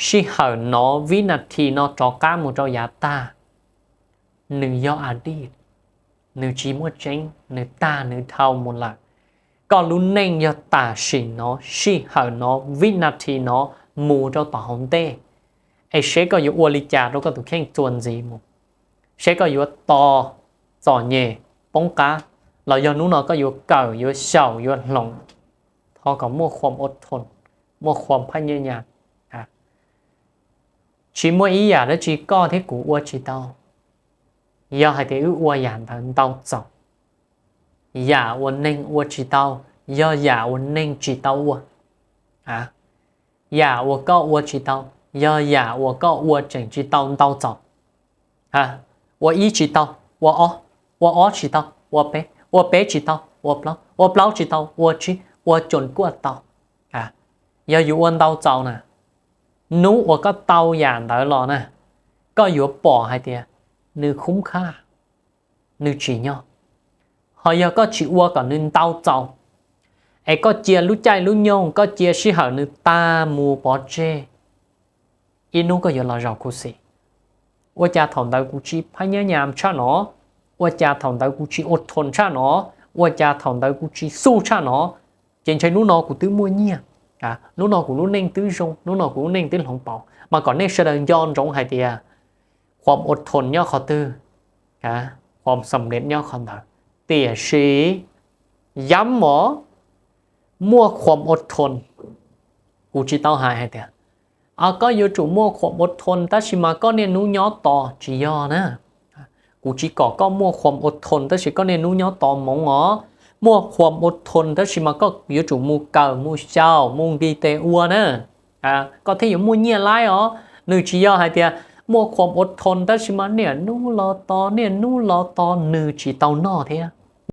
sij hawm no, vib nas this no rov qab mus rau yav tag, nws yog a dis, nws tsis muaj tseeb, nws tag nws dhau mus lawm. Koj lub neej yog tam sim no, sij hawm no, vib nas this no mus rau tom hauv ntej, es seb koj yuav ua li cas rau koj tus kheej txuas ntxiv mus, seb koj yuav tos txom nyem poob qab, los yog hnub no koj yuav kawm, yuav xyaum, yuav hloov. Thov kom muaj khuam ua thon, muaj khuam phaj nyaj nyas. Tsis muaj ib yam dab tsi koj thiab kuv ua tsis tau, yog hais tias wb ua yam ntawd ntau txaus. Yam uas neeg ua tsis tau, yog yam uas neeg tsis tau ua. Yam uas koj ua tsis tau, yog yam uas koj ua tseem tsis tau ntau txaus. Ua ib tsis tau, ua ob, ua ob tsis tau, ua peb, ua peb tsis tau, ua plaub, ua plaub tsis tau, ua tsib, ua cuam kuaj tau. Yog yus ua ntau txaus na, hnub uas koj tau yam ntawd los na, koj yuav pom hais tias nws khub khaj, nws tsim nyog. Ho yog koj tsis ua kom nws ntau txaus, es koj cia lub caij lub nyoog, koj cia sij hawm nws tag mus pov tseg, ib hnub koj yuav los zaum khuv xim. Ua cas thaum ntawd kuv tsis phaj nyab nyas tshaj no? Ua cas thaum ntawd kuv tsis ua thon tshaj no? Ua cas thaum ntawd kuv tsis xub tshaj no? Ces ntshe hnub no kuv twb muaj nyiaj, hnub no kuv lub neej twb zoo, hnub no kuv lub neej twb hloov pauv. Mas kom nej sawv daws nco ntsoov hais tias khuam ua thon nyob qhov twg, khuam xam lej nyob qhov ntawd. Tiam sis yam mos, muaj khuam ua thon, kuv tsis tau hais hais tias koj yuav tsum muaj khuam ua thon tab sis mas koj niaj hnub nyob tos, tsis yog na. Kuv tsis kom koj muaj khuam ua thon tab sis koj niaj hnub nyob tos hmoov os. Muaj khuam ua thon tab sis mas koj yuav tsum mus kawm, mus xyaum, mus nqis tes ua na, koj thiaj yuav muaj nyiaj laib os. Nws tsis yog hais tias muaj khuam ua thon tab sis mas niaj hnub los tos, niaj hnub los tos, nws tsis tau noj thiab.